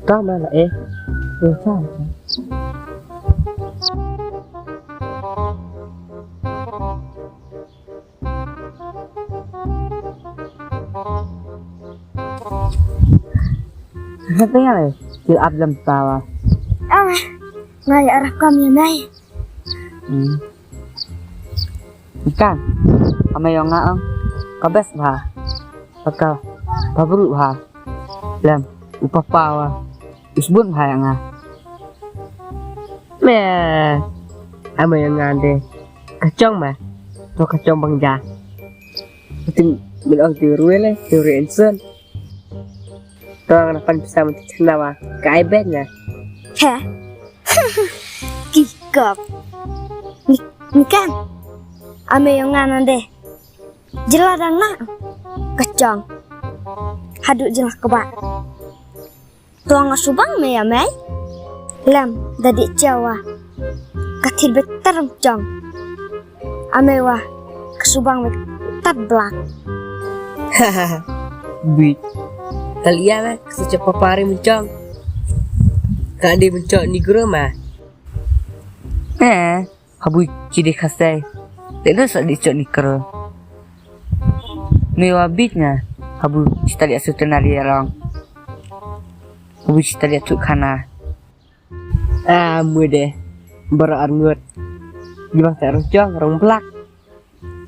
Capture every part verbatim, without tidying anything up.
Tama la eh. Tuh sa. Hati ya le. Kil ablam tawa. Ah, ngai arah kami nai. Hmm. Ikan, ame yong nga ong, ka best bha. Ka, ka bru bha. Lem, u papa wa, u sbun bha ya nga. Me, ame yong nga de, ka chong me, to ka chong bang ja. Tin, min ong ti rue le, ti rue insun. To nga na pan pisa mun ti chna wa, ka ai bet nga. He, ki kop. Ni, ni kan. Ame yong nga nande. Jela dang na. Kachong. Hadu jela keba. Tuang nga subang me ya me. Lem dadi chawa. Kathil betar chong. Ame wa. Ka subang me tat blak. Bit. Kali ya me. Kasu chapa pare menchong. Ka di menchong ni guru ma. Eh, habu chidi khasai. Te do sa di chok ni kro. Me wa bit nga. Habu chita di asu tenari along. Habu chita di asu khana. Ah, mude. Bara arngut. Di bang sa rong chong, rong blak.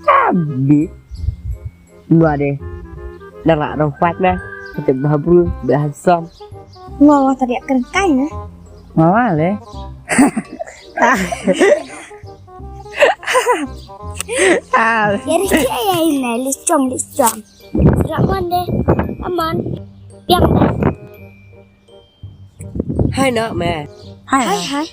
Ah, bit. Nua de. Dala rong fat na. Kete bahabru, bahasom. Nua wa tadi akan kai na. Nua wa le. Ah. Yari kia ya ina, lichong, lichong. Ramon de. Aman. Piang de. Hai no me. Hai, hai, hai.